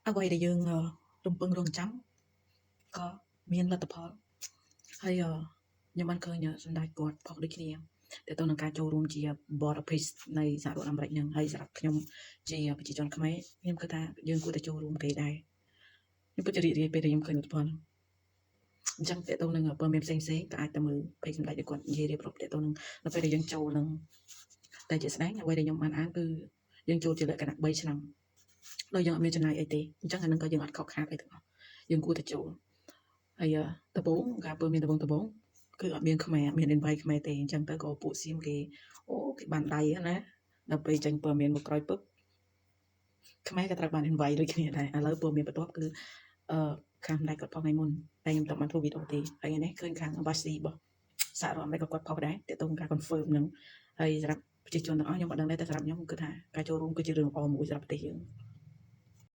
អ្វីដែលយើងរំពឹងរងចាំក៏មានលទ្ធផលហើយខ្ញុំបានឃើញសម្ដេចគាត់ផុសដូចគ្នាតទៅនឹងការចូលរួមជា Board of Peace នៃសហរដ្ឋអាមេរិកនឹងហើយសម្រាប់ខ្ញុំជាប្រជាជនខ្មែរខ្ញុំគិតថាយើងគួរតែចូលរួមគេដែរខ្ញុំពិតជារីករាយពេលដែលខ្ញុំឃើញលទ្ធផលអញ្ចឹងតទៅនឹងព័ត៌មានផ្សេងផ្សេងក៏អាចទៅមើល page សម្ដេចដែលគាត់និយាយរៀបរាប់តទៅនឹងនៅពេលដែលយើងចូលនឹងតែជាក់ស្ដែងអ្វីដែលខ្ញុំបានអានគឺយើងចូលជាលក្ខណៈ3ឆ្នាំដោយយើងអត់មានចំណាយអីទេអញ្ចឹងអានឹងក៏យើងអត់ខកខាតអីទាំងអស់យើងគួរតែចូលហើយដំបូងការពើមានដំបូងដំបូងគឺអត់មានខ្មែរអត់មាន invite ខ្មែរទេអញ្ចឹងទៅក៏ពួកសៀមគេអូគេបានដៃណាដល់ពេលចេញព័ត៌មានមកក្រោយពឹបខ្មែរក៏ត្រូវបាន invite ដូចគ្នាដែរឥឡូវព័ត៌មានបន្ទាប់គឺអឺខាងម្ដាយគាត់ផុសថ្ងៃមុនតែខ្ញុំតបានធ្វើវីដេអូទេហើយថ្ងៃនេះឃើញខាង embassy របស់សហរដ្ឋអាមេរិកក៏គាត់ផុសដែរទាក់ទងការ confirm នឹងហើយសម្រាប់ប្រជាជនទាំងអស់ខ្ញុំអត់ដឹងដែរតែសម្រាប់ខ្ញុំគឺថាការចូលរួមគឺជារឿងល្អមួយសម្រាប់ប្រទេសយើង។